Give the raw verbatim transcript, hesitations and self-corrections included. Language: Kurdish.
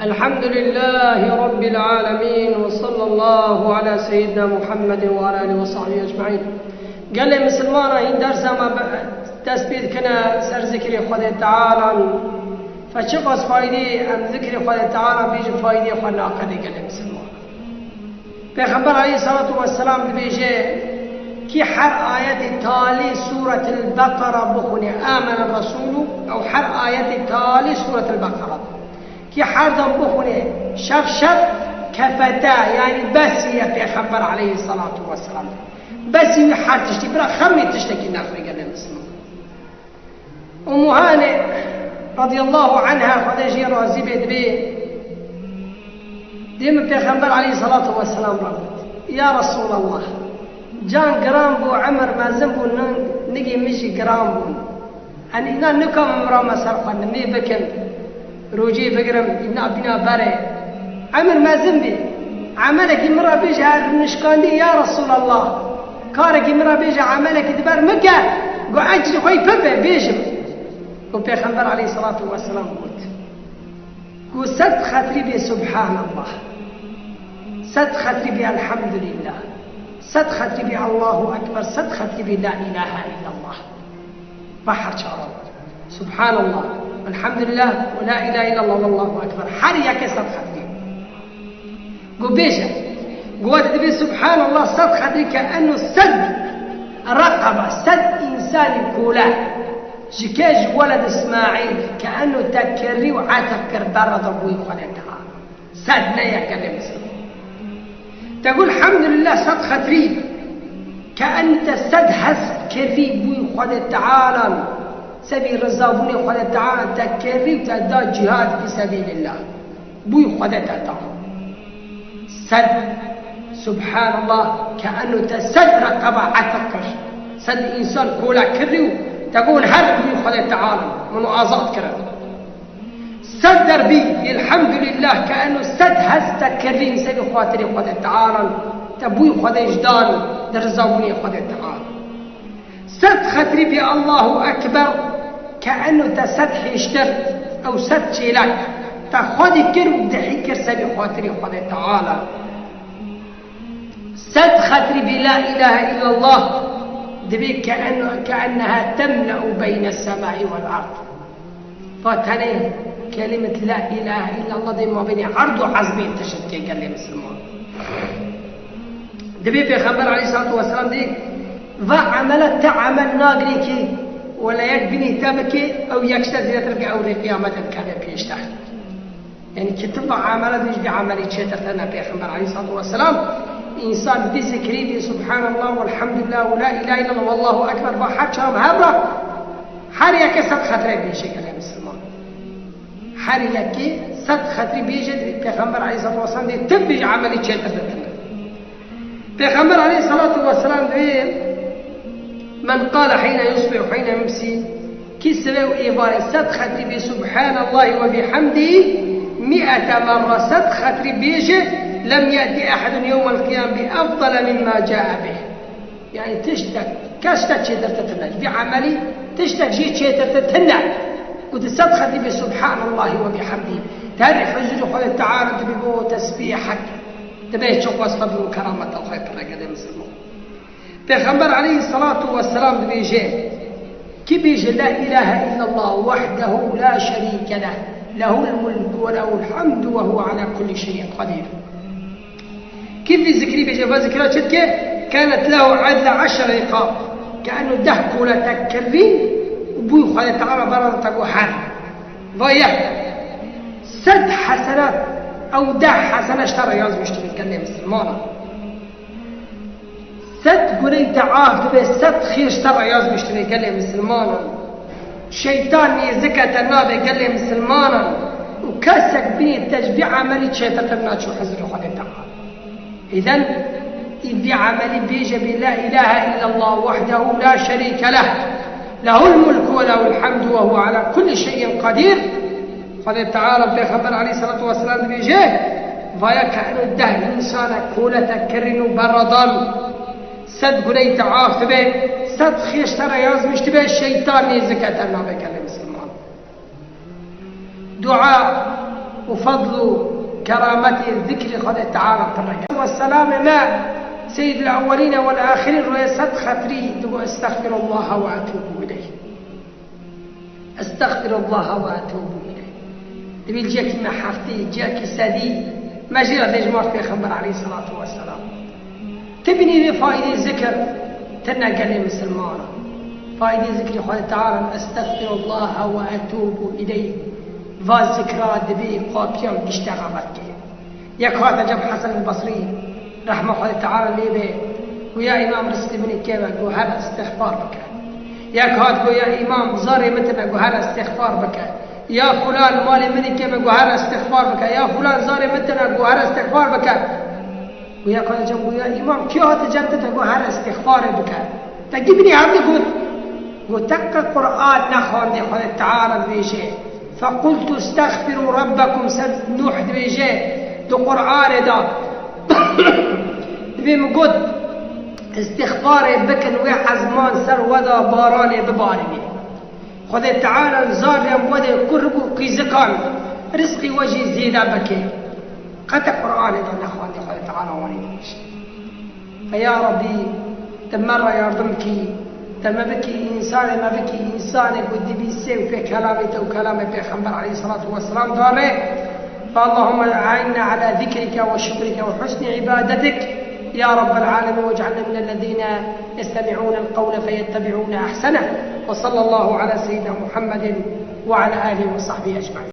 الحمد لله رب العالمين وصلى الله على سيدنا محمد وعلى آله وصحبه أجمعين. Gelê misilmana hîn dersa me be-, dest pê dikine ser zikrê Xwedê Teala. Fe çiqas faydê em zikrê Xwedê Teala bêjin, faydê xwe naqedê gelê misilmana. Pêxember aleyhissalatu vesselam dibêje, kî her ayetê talê Sûretil Beqera bixwîne, amene Resûlû, ew her ayetê talê Sûretil Beqera. Kî her dem bixwîne, şev şev kefete, yanî besî ye Pêxember aleyhissalatu vesselam. Besî wî her tiştî, bira xemê tiştekî nexwî gelê misilman. Ummu Hane radiyallahu anha, Xwedê jê razî bê, dibê, dê min Pêxember aleyhissalatu vesselam re got, ya Resûlallah, can giran bû, emir mezin bû, nin-, nigê min jî giran bûn. Yanî îna nikamin min re me ser xwe nimê bikin, rojê bigirim, îna bîna berê. Emir mezin bî. Emelekî min re bêje, her nişkandî, ya Resûlallah. Karekî min re bêje, emelekî di ber min ke, got, ecrî xwe yî pir be, bêjim. Û Pêxember aleyhissalatu vesselam got, got, sed xetrî bê Subhanallah, sed xetrî bê Elhamdülillah, sed xetrî bê Allahu Ekber, sed xetrî bê La ilahe illallah. Ve her çaran. Subhanallah, Elhamdülillah ve La ilahe illallah, Vallahu Ekber. Her yekê sed xetrî. Got bêje. Got dibê Subhanallah sed xetrî ke eno sed reqebe, sed însanî kole. Ji ke ji weled Îsmaîl ke eno te kirî û etek kir berre de bûyî Xwedê Teala. Sed ne yek gelê misilman. Te got Elhamdülillah sed xetrî. Ke en te sed hest kirî bûyî Xwedê Teala. Sebî rizabûnê Xwedê Teala te kirî û te da cîhad fî sebîlillah. Bûyî Xwedê te da. Sed, Subhanallah, ke eno te sed reqeba etek kir. Sed însan kola kirî û te got her bûyî Xwedê Teala. Min azad kirin. Sed derbî, Elhamdülillah, ke eno sed hest te kirî, sebî xatirê Xwedê Teala, te bûyî Xwedê ji dan, di rizabûnê Xwedê Teala. Sed xetrî bê Allahu Ekber, ke eno te sed hêştir, ew sed çêlek, te xwedî kir û dihî kir sebî xatirê Xwedê Teala. Sed xetrî bê La ilahe illallah, dibê ke en-, ke enneha temle'u beyne semai vel ard. Va tenê kelimet La ilahe illallah dê mabênê erd û ezmên tişt dike gelê misilman. Dibê Pêxember aleyhissalatu vesselam dê va emele te emel nagirê kê wele yek binî te bikê, ew yek ji te zêdetir bike, ew rê qiyametê dikeve pêş te. Yanî ki tu va emele dij bi emelî çêtir te ne Pêxember aleyhissalatu vesselam. Însan bi zikrî bi Subhanallah, Velhamdülillah, ve La ilahe illallah, Vallahu Ekber, va her çaran hevra, her yekê sed xetrê bêje gelê misilman. Her yekê sed xetrî bêje, Pêxember aleyhissalatu vesselam dê tu bêje emelî çêtir de tine. Pêxember aleyhissalatu vesselam dibê, "Men qale hîne yusbih hîne yumsi", kî sibe û êvarê sed xetrî bê Subhanallahi ve bihamdî mi'ete merre, sed xetrî bêje, lem ye'ti ehedun yewmel qiyam bi efdale mimma cae bih. Yanî tiştek, kes te çêtir te tine. Vî emelî tiştek jê çêtir te tine. Û di sed xetrî bê Subhanallahi ve bihamdî. Te herî huzurî Xwedê Teala dibî bo tesbîhek. Dibê çiqas fedl û kerameta xwe pir e gelê misilman. Pêxember aleyhissalatu vesselam dibêje, kî bêje, "La ilahe illallah wahdehu la şerîke leh, lehul mulku ve lehul hamdu ve huve ala kulli şeyin qedîr." Kî vî zikrî bêje, va zikra çi dike? "Kanet lehu edle eşre riqab." Ke eno deh kole te kirî û bûyî Xwedê Teala beran te got her. Va yek. Sed hesene, ew deh hesene ji te re yazmîş dibin gelê misilmanan. Sed guney te af dibe, sed xêr ji te re yazmîş dibe gelê misilmanan. Şeytan nêzike te nabe gelê misilmanan. Û kesek binê te ji vî emelî çêtir te naçû hizrê Xwedê Teala. Îden, î vî emelî bêje bê la ilahe illallah wahdehu la şerîke leh. Lehul mulku ve lehul hamdu ve huve ala kulli şeyin qedîr. Xwedê Teala Pêxember aleyhissalatu vesselam dibêje, vaya ke eno deh însana kole te kirîn û berredan, sed guney te af dibe, sed xêr ji te re yazmîş dibe, şeytan nêzike te nabe gelê misilman. Dua û fedl û kerametê zikrê Xwedê Teala pir e. Ve selamê me Seyyidul Ewwelîne wel Axirîn rûyê sed xetrî digo, "Estexfirullaha ve etûbu ileyh." Estexfirullaha ve etûbu ileyh. Divê ciyekî me heftî, ciyekî sedî, me jê re dê ji mar Pêxember aleyhisselatu vesselam. Ti binî vê faîdê zikir tine gelê misilmana. Faîdê zikrê Xwedê Teala, "Estexfirullaha ve etûbu ileyh." Va zikra divê qapiyan gişte rehmet kê. Yek hate cem Hesen el Basrî, rehma Xwedê Teala lê be, got, "Ya Îmam, rizqî min ê kêm e, got, here istixfar bike." Yek hat got, "Ya Îmam, zarê min tune, got, here istixfar bike." "Ya fulan, malê min ê kêm e, got, here istixfar bike." "Ya fulan, zarê min tune, got, here istixfar bike." Got, yek hate cem got, "Ya Îmam, kî hate cem te, got, here istixfarê bike." Te gî binî hevdî got, got, "Te qe Qur'an nexwandê, Xwedê Teala dibêje, 'Fequltu istexfiru rabbekum', ser Nuh dibêje di Qur'anê de." Divê min got, "Îstixfarê bikin, wê ezman ser we de baranê bibarînê. Xwedê Teala zarên we de kurik û qîzikan rizqî we jî zêde bike." Qete Qur'anê de nexwendê Xwedê Teala wanî dibêje. Fe ya Rabbî, te me re yardim kî, te me bikî însanê, me bikî însanê ku dibîsê û pê kelamê te û kelamê Pêxember aleyhisselatu vesselam dane. فاللهم أعنا على ذكرك وشكرك وحسن عبادتك يا رب العالمين، واجعلنا من الذين يستمعون القول فيتبعون أحسنه. وصلى الله على سيدنا محمد وعلى آله وصحبه أجمعين.